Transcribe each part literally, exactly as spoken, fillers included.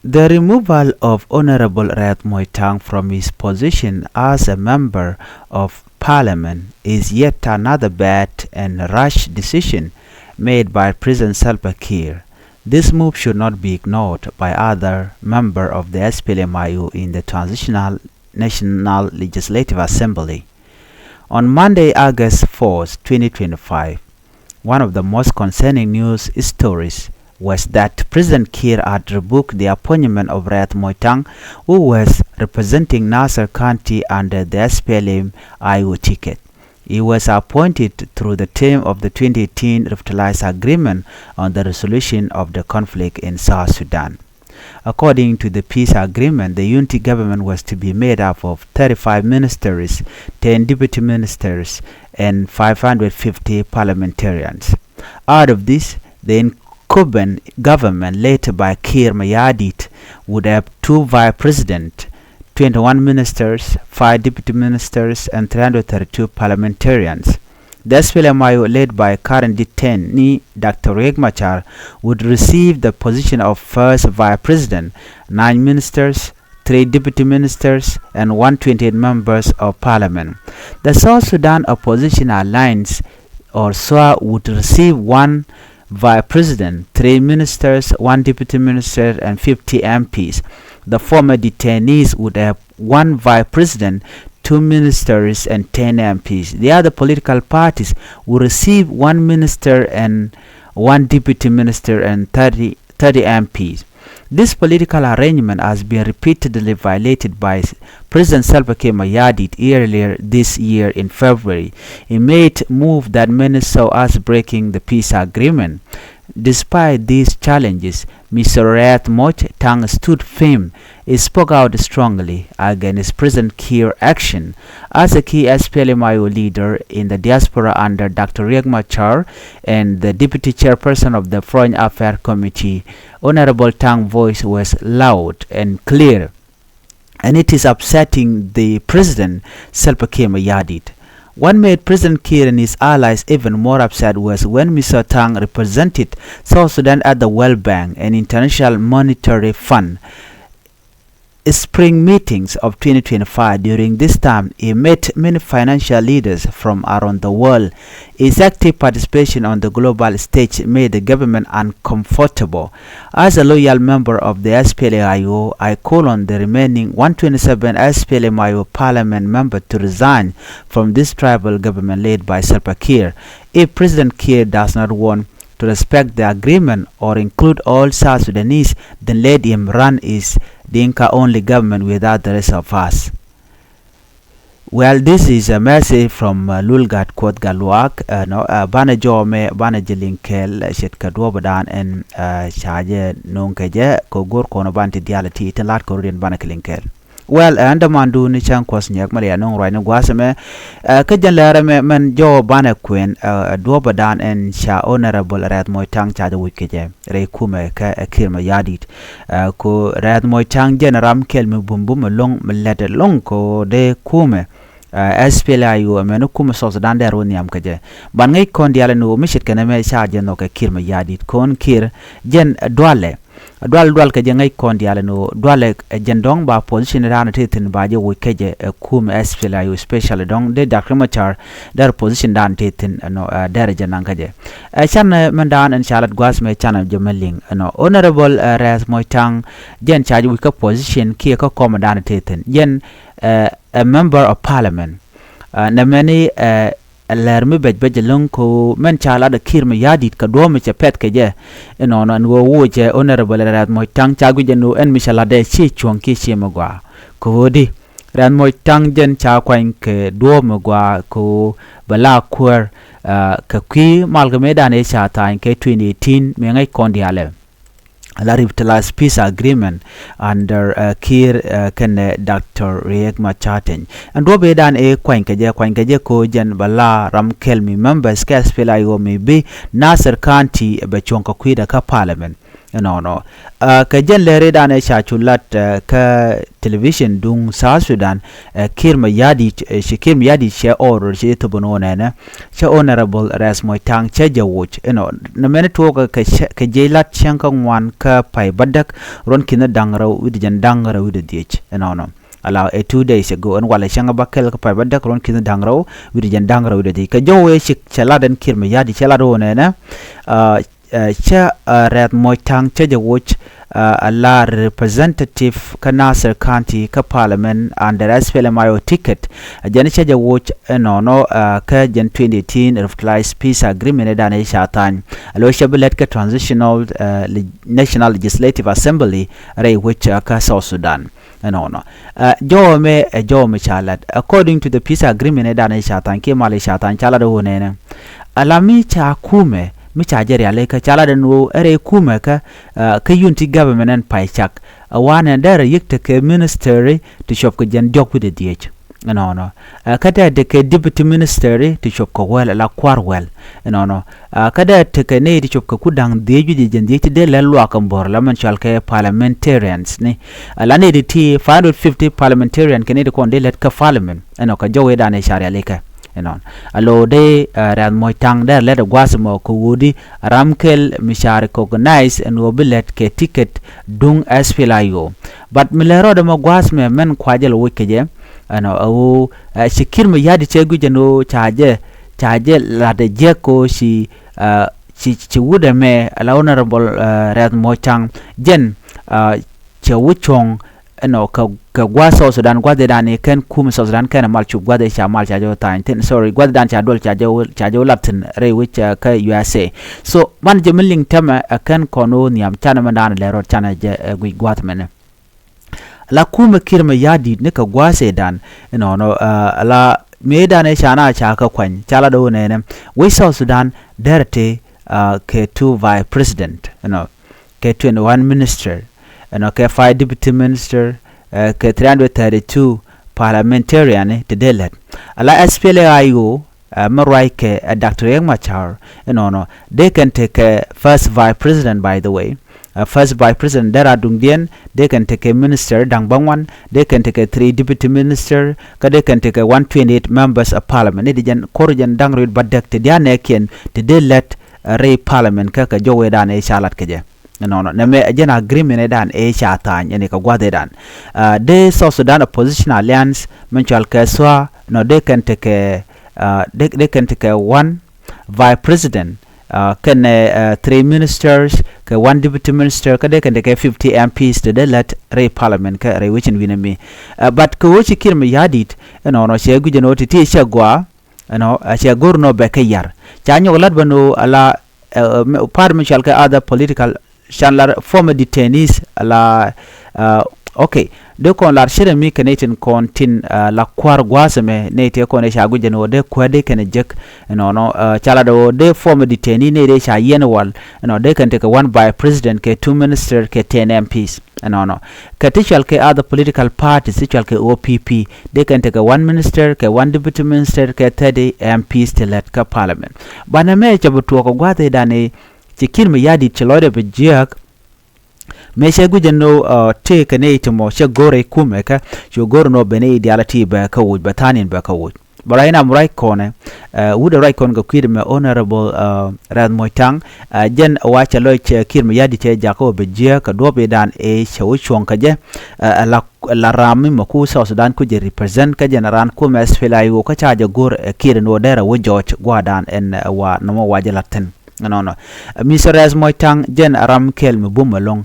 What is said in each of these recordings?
The removal of Honorable Riek Machar Teny from his position as a member of parliament is yet another bad and rash decision made by President Salva Kiir. This move should not be ignored by other member of the S P L M I O in the Transitional National Legislative Assembly. On Monday, August fourth, twenty twenty-five, one of the most concerning news stories was that President Kiir had revoked the appointment of Riek Machar Teny, who was representing Nasir County under the S P L M I O ticket. He was appointed through the term of the twenty eighteen Revitalized Agreement on the Resolution of the Conflict in South Sudan. According to the peace agreement, the unity government was to be made up of thirty-five ministers, ten deputy ministers, and five hundred fifty parliamentarians. Out of this, the incumbent government led by Kiir Mayardit would have two vice presidents, twenty-one ministers, five deputy ministers, and three hundred thirty-two parliamentarians. The S P L M I O, led by current detainee Doctor Riek Machar, would receive the position of first vice president, nine ministers, three deputy ministers, and one twenty-eight members of parliament. The South Sudan Opposition Alliance, or SSOA, would receive one vice president, three ministers, one deputy minister, and fifty M Ps. The former detainees would have one vice president, two ministers, and ten M Ps. The other political parties will receive one minister and one deputy minister and thirty, thirty M Ps. This political arrangement has been repeatedly violated by President Salva Kiir Mayardit earlier this year in February. He made move that many saw as breaking the peace agreement. Despite these challenges, Mister Riek Machar Teny stood firm. He spoke out strongly against President Kiir action. As a key S P L M I O leader in the diaspora under Doctor Riek Machar and the deputy chairperson of the Foreign Affairs Committee, Honorable Teny voice was loud and clear, and it is upsetting the President Salva Kiir Mayardit. What made President Kiir and his allies even more upset was when Mister Teny represented South Sudan at the World Bank and International Monetary Fund spring meetings of twenty twenty-five. During this time, he met many financial leaders from around the world. His active participation on the global stage made the government uncomfortable. As a loyal member of the S P L M I O, I call on the remaining one twenty-seven S P L M I O parliament member to resign from this tribal government led by Salva Kiir. If President Kiir does not want to respect the agreement or include all South Sudanese, then let him run his Dinka-only government without the rest of us. Well, this is a message from, uh, Lul Gatkuoth Gatluak. Uh, no, uh, banɛ jɔɔmɛ, banɛ jɛ liŋ kɛɛl, uh, ce̱tkɛ duɔ̱ɔ̱pdan ɛn, uh, ca jɛ no̱o̱ŋ kɛ jɛ, kɛ go̱r kɔn banɛ ti diaal ti tin la̱t kɛ rɔ̱diɛn banɛ kɛ liŋ kɛɛl. Well, uh, ɛn dämandu ni cäŋ kuɔth nyɛk mɛ ria no̱o̱ŋ ruacni gua̱a̱th ɛmɛ. Uh, kä jɛn lɛr ɛmɛ mɛn jɔɔk banɛ kuɛn, uh, duɔ̱ɔ̱pdan ɛn ca Honorable Riek Machar Teny ca jɛ wuc kɛ jɛ rɛy kumɛ kɛ, uh, Kiir Mayardit. Uh, ko Riek Machar Teny jɛn ram kɛl mi bumbum ɛlɔ̱ŋ, mi lɛt ɛlɔ̱ŋ ko dee kumɛ, uh, S P L M I O, mɛn kumɛ South Sudan dee rɔ nhiam kɛ jɛ. Ban ŋäc kɔn diaal ni ɣöö mi ce̱tkɛ nɛmɛ ca jɛ nhɔk kɛ Kiir Mayardit, kɔn Kiir jɛn dualɛ. Dual, dual kɛ jɛ ŋäc kɔn diaal ni ɣöö dualɛ, uh, jɛn dɔ̱ŋ ba position dan te thi̱n ba jɛ wuc kɛ jɛ, uh, kumɛ S P L M I O, especially dɔ̱ŋ dee Doctor Machar dee position dan te thi̱n, uh, nɔ, uh, dee jɛ naŋ kɛ jɛ. Uh, canɛ, uh, mɛn dan ɛn ca lat gua̱a̱th mɛ canɛ jɛ mɛ liŋ, uh, nɔ. Honorable, uh, Riek Machar Teny jɛn ca jɛ wuc kä position kiɛ kä kɔmɛ dan te thi̱n. Jɛn, uh, a member of parliament. Uh, nɛmɛni, uh, lɛr mi bɛc bɛc ɛlɔ̱ŋ ko mɛn ca lat ɛ Kiir Mayardit kɛ duɔ̱ɔ̱p mi cɛ pɛ̈th kɛ jɛ. Inɔnɔ ɛn ɣöö wuɔcɛ Honorable Riek Machar Teny ca guic ɛn ɣöö ɛn mi cɛ latdɛ ciɛ cuɔ̱ŋ kiɛ ciɛ mi gɔaa. Kɛ ɣöö di Riek Machar Teny jɛn ca kuany kɛ duɔ̱ɔ̱p mi gɔaa kɛ ɣöö bɛ la kuäär, uh, kɛ kui̱ mal kɛ mëëdan ëë ca tha̱a̱ny kɛ twenty eighteen mëë ŋäc kɔn diaalɛ. La revitalized peace agreement under, uh, Kiir, uh, kɛnɛ Doctor Riek Machar Teny. Ɛn duɔ̱ɔ̱p ëëdan ëë kuany kɛ jɛ, kuany kɛ jɛ ko jɛn bɛ la ram kɛl mi members kɛ S P L M I O mi bi Nasir County bɛ cuɔ̱ŋ kɛ kui̱dɛ kä parliament. Ɛnɔnɔ. Kɛ jɛn lɛri danɛ ca cu lat kä television duŋ South Sudan, Kiir Mayardit, ci Kiir Mayardit cɛ order ci thop ni wä nɛnɛ, cɛ Honorable Riek Machar Teny cɛ jɛ woc. Ɛnɔ nɛ mɛn tuɔɔk kɛ jiɛc lat cäŋ kä ŋuan kä pay bädäk, ruɔ̱n ki̱n da̱ŋ rɛw wi̱cdɛ jiɛn da̱ŋ rɛw wi̱cdɛ dhiec. Ɛnɔnɔ. Ala ɛ two days ago, ɛn walɛ cäŋ bäkɛl kä pay bädäk, ruɔ̱n ki̱n da̱ŋ rɛw wi̱cdɛ jiɛn da̱ŋ rɛw wi̱cdɛ dhiec. Kɛ jɔwɛ ci cɛ lat ɛn Kiir Mayardit cɛ lat wä nɛnɛ, cä Riek Machar Teny cä jɛ woc, ala representative kä Nasir County kä parliament under S P L M I O ticket. Jɛn cä jɛ woc ɛnɔnɔ kä jɛn twenty eighteen revitalized peace agreement ɛ danɛ ca tha̱a̱ny. Alo cɛ bi lɛt kä transitional national legislative assembly rɛy wec kä South Sudan. Ɛnɔnɔ. Jɔwä mɛ ɛ jɔwä mi ca lat according to the peace agreement ɛ danɛ ca tha̱a̱ny kiɛ mal ɛ ca tha̱a̱ny ca lat ɛ wä nɛnɛ. Ala mi ca kumɛ mi ca jɛ rialikä ca lat ɛn ɣöö ɛ rɛy kumɛ kä kä unity government ɛn pay cak. Ɛ wanɛ dɛrɛ yi̱k tekɛ ministeri ti cuɔp kɛ jɛn diɔ̱k wi̱cdɛ dhiec. Ɛnɔnɔ. Kä dɛrɛ tekɛ deputy ministeri ti cuɔp kɛ wäl ala kua̱r wäl. Ɛnɔnɔ. Kä dɛrɛ tekɛ nɛy ti cuɔp kɛ ku da̱ŋ dhiec wi̱cdɛ jɛn dhiec ti dee lɛl luaak ɛn bo̱r la mɛn cɔal kɛ parliamentarians ni. Ala nɛy ti ti five hundred fifty parliamentarian kɛ nɛy ti kɔn dee lɛt kä parliament. Ɛnɔ kɛ jɔwɛ danɛ ca rialikä. Ɛnɔn a lo̱o̱ dee Riek Machar Teny dee lɛt ɛ gua̱a̱th mɔ kɛ ɣöödi ram kɛl mi ca recognize ɛn ɣöö bi lɛt kɛ ticket duŋ S P L I O. But mi lɛ rɔɔdɛ mɔ gua̱a̱th mɛ mɛn kuacä lɛ woc kɛ jɛ. Ɛnɔ a ɣöö ci Kiir Mayardit cɛ guic ɛn ɣöö ca jɛ ca jɛ lat ɛ jiäk kɛ ɣöö ci ci ci wut ɛmɛ ala Honorable Riek Machar Teny jɛn cɛ wut cuɔ̱ŋ. Ɛnɔ kɛ kɛ gua̱a̱th South Sudan gua̱a̱th ëëdan ëë kɛn kum South Sudan kɛn ɛ mal cup gua̱a̱th ëë ca mal ca jɛ wä tha̱a̱ny thi̱n, sorry, gua̱a̱th ëëdan ca duɔl ca jɛ wä ca jɛ wä lat thi̱n rɛy wec kä U S A. So man jɛ mi liŋ tɛmɛ ɛ kɛn kɔn wä nhiam canɛ mɛn da̱a̱n lɛ rɔɔd canɛ jɛ ɛ guic gua̱a̱th mɛnɛ. La kumɛ Kiir Mayardit ni kɛ gua̱a̱th ëëdan. Ɛnɔnɔ la mëëdan ëë ca na ca kä kuany ca la do̱ nɛnɛ wec South Sudan derɛ ti kɛ two vice president, ɛnɔ kɛ twenty one minister, ɛnɔ kɛ five deputy minister, kɛ three hundred thirty two parliamentarian ti dee lɛt. Ala S P L A I O mi ruac kɛ ɛ Doctor Riek Machar. Ɛnɔnɔ dee kɛn tekɛ first vice president, by the way. First vice president dee raa duŋdiɛn dee kɛn tekɛ minister da̱ŋ bäŋuan, dee kɛn tekɛ three deputy minister, kä dee kɛn tekɛ one twenty eight members of parliament. Ni di jɛn ko̱r jɛn da̱ŋ rɛw bädäk ti dia̱a̱n nɛɛkiɛn ti dee lɛt rɛy parliament kä kɛ jɔwɛ dan ëë ca lat kɛ jɛ. Ɛnɔnɔ nɛmɛ ɛ jɛn agreement ëëdan ëë ca tha̱a̱ny ɛn i̱ kɛ gua̱th ëëdan. Dee South Sudan Opposition Alliance min cɔal kɛ SOA, nɔ dee kɛn tekɛ dee kɛn tekɛ one vice president kɛnɛ three ministers kɛ one deputy minister kä dee kɛn tekɛ fifty M Ps ti dee lät rɛy parliament kä rɛy wecin wi̱nɛ mi. But kɛ ɣöö ci Kiir Mayardit ɛnɔnɔ cɛ guic ɛn ɣöö ti ti cɛ gɔaa, ɛnɔ cɛ go̱r nɔ bɛ kɛ yar ca nyɔk lat bä nɔ ala part mi cɔal kɛ other political can lar former detainees la. Okay, dee kɔn lar cɛ rɛ mi kɛ nɛy tin kɔn tin la kua̱r gua̱a̱th ɛmɛ nɛy tëë kɔn ɛ ca guic ɛn ɣöö dee kuäär dee kɛn ɛ jek. Ɛnɔnɔ ca lat ɣöö dee former detainee nɛy dee ca yiɛn wal ɛnɔ dee kɛn tekɛ one vice president kɛ two minister kɛ ten M Ps. Ɛnɔnɔ kɛ ti cɔal kɛ other political parties ti cɔal kɛ O P P dee kɛn tekɛ one minister kɛ one deputy minister kɛ thirty M Ps ti lät kä parliament. Banɛ mɛ cɛ bi tuɔɔk kɛ gua̱a̱th ëëdan ëë ci Kiir Mayardit ci lɔcdɛ bi jiääk. Mëë cɛ guic ɛn ɣöö tëëkɛ nɛy ti mɔ cɛ go̱r ɛ kumɛ kä cu go̱r ɛn ɣöö ben i̱ diaal ɛ ti bɛ kä woc bɛ tha̱a̱n in bɛ kä woc. Bɛ ruac nam ruac kɔnɛ wut ɛ ruac kɔn kɛ kui̱dɛ mɛ Honorable Riek Machar Teny. Jɛn wa cɛ lɔc cɛ Kiir Mayardit cɛ jakä wä bɛ jiääk kɛ duɔ̱ɔ̱p i̱dan ëë cɛ wä cuɔ̱ŋ kä jɛ. La la ram mi mɛ ku South Sudan ku jɛ represent kä jɛn raan kumɛ S P L A I O kä ca jɛ go̱r ɛ Kiir ɛn ɣöö derɛ wä jɔɔc gua̱a̱dan ɛn wa nɔmɔ wa jɛ la̱t thi̱n. Ɛnɔnɔ Mister Riek Machar Teny jɛn ram kɛl mi bum ɛlɔ̱ŋ.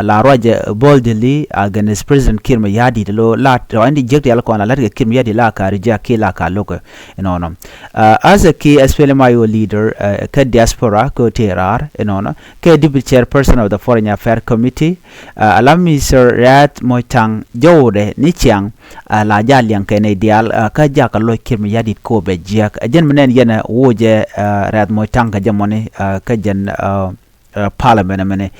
La ruacɛ boldly against President Kiir Mayardit lo la rɔ̱ in di jiäk diaal kɔn la la̱t kɛ Kiir Mayardit la ka reject kiɛ la ka lo̱kɛ. Ɛnɔnɔ as a key S P L M I O leader kä diaspora kä tëë raar ɛnɔnɔ kɛ deputy chairperson of the foreign affair committee. Ala Mister Riek Machar Teny jɔwdɛ ni ciaŋ la ja liɛŋ kɛ nɛy diaal kä jakä loc Kiir Mayardit kɛ wä bɛ jiäk. Ɛ jɛn mi nɛn yɛn ɛ wocɛ Riek Machar Teny kɛ jɛ mɔni kä jɛn parliament ɛmɛni.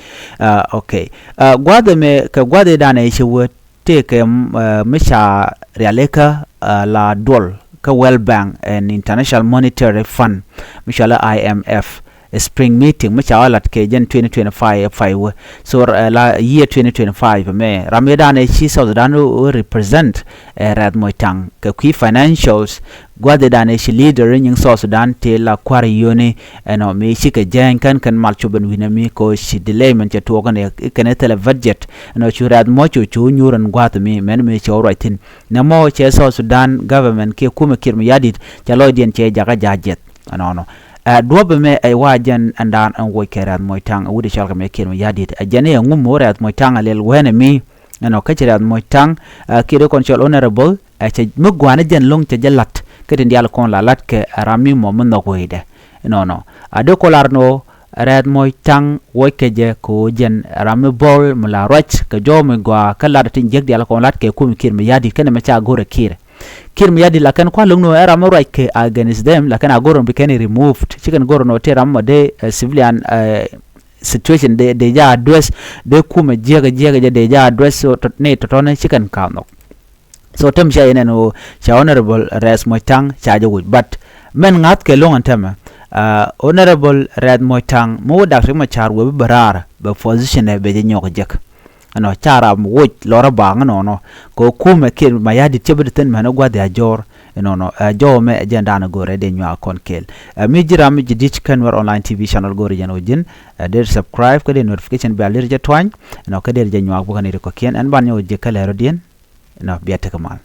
Okay. Gua̱th ɛmɛ kɛ gua̱th i̱dan ɛ ci wä tëëkɛ mi ca rialikä la duɔl kä World Bank and International Monetary Fund mi cɔalɛ I M F. spring meeting mi ca ɣä lat kɛ jɛn twenty twenty-five ɛ pay wä. So la year twenty twenty-five mɛ ram mi dan ɛ ci South Sudan ɣä represent ɛ Riɛth Muɔc Taŋ kɛ kui̱ financials. Gua̱th ɛ dan ɛ ci leader nyiŋ South Sudan tëë la kua̱r yio̱ni ɛnɔ mi cikɛ jääny kän kɛn mal cop ɛn wi̱nɛ mi kɛ ɣöö ci delay mɛn cɛ tuɔɔk kɛn ɛ kɛn ɛ thilɛ budget ɛnɔ cu Riɛth Muɔc cu cu nyuur ɛn gua̱th mi mɛn mi cɛ wä ruac thi̱n. Nɛ mɔ cɛ South Sudan government kiɛ kumɛ Kiir Mayardit cɛ lɔcdiɛn cɛ jakä ja̱ jiɛth ɛnɔnɔ. Ɛ duɔ̱p ɛmɛ ɛ wa jɛn ɛn daan ɛn woc kɛ Riɛth Muɔc Taŋ ɛ wut ɛ cɔl kɛ mɛ Kiir Mayardit ɛ jɛn ɛ ŋum wä Riɛth Muɔc Taŋ ɛ lɛl wɛnɛ mi ɛnɔ kä ci Riɛth Muɔc Taŋ ɛ kiɛ dee kɔn cɔl honorable ɛ cɛ mi gua̱a̱n jɛn lo̱ŋ cɛ jɛ la̱t kä tin diaal kɔn la la̱t kɛ ɛ ram mi mɔ mi nhɔk wecdɛ. Ɛnɔnɔ a dee kɔn lar nɔ Riɛth Muɔc Taŋ wuɔckɛ jɛ kɛ ɣöö jɛn ram mi bɔl mi la ruac kɛ jɔw mi gɔaa kä lat tin jiäk diaal kɔn lat kɛ kum Kiir Mayardit kɛnɛ mɛ ca go̱rɛ Kiir. Kiir Mayardit la kɛn kua̱ lo̱ŋ ni ɣöö ɛ ram mi ruac kɛ against them la kɛn a go̱rɛ bi kɛn remove ci kɛn go̱rɛ nɔ tëë ram mɔ dee civilian situation dee jɛ address dee kumɛ jiäk jiäk jɛ dee jɛ address ni tɔ̱tɔ̱ni ci kɛn ka̱a̱ nhɔk. So tem cia yɛn ɛn ɣöö ca honorable Riɛth Muɔc Taŋ ca jɛ wi̱c but mɛn ŋa̱th kɛ lo̱ŋ ɛn tämɛ. Honorable Riɛth Muɔc Taŋ mi wä dak rik ma ca̱r wee bi bɛ raar bɛ position ɛ bɛ jɛ nyɔk jek. Ɛnɔ ca ram woc lɔrä baaŋ ɛnɔnɔ kɛ ɣöö kumɛ Kiir Mayardit cɛ bi di thin mɛn ɛ gua̱th ya jɔr. Ɛnɔnɔ ɛ jɔw mɛ ɛ jɛn daanɛ go̱rɛ dee nyuak kɔn kɛɛl. Ɛ mi ji̱ ram mi ji̱ di̱t kɛn Nuer Online T V channel go̱rɛ jɛn ɣöö ji̱n ɛ dee subscribe kä dee notification bell dee jɛ tuany. Ɛnɔ kä dee jɛ nyuak bä kä ni ri kɔ̱kiɛn ɛn ban nyɛ ɣöö ji̱ kä lɛr rɔ diɛn. Ɛnɔ bia tekɛ mal.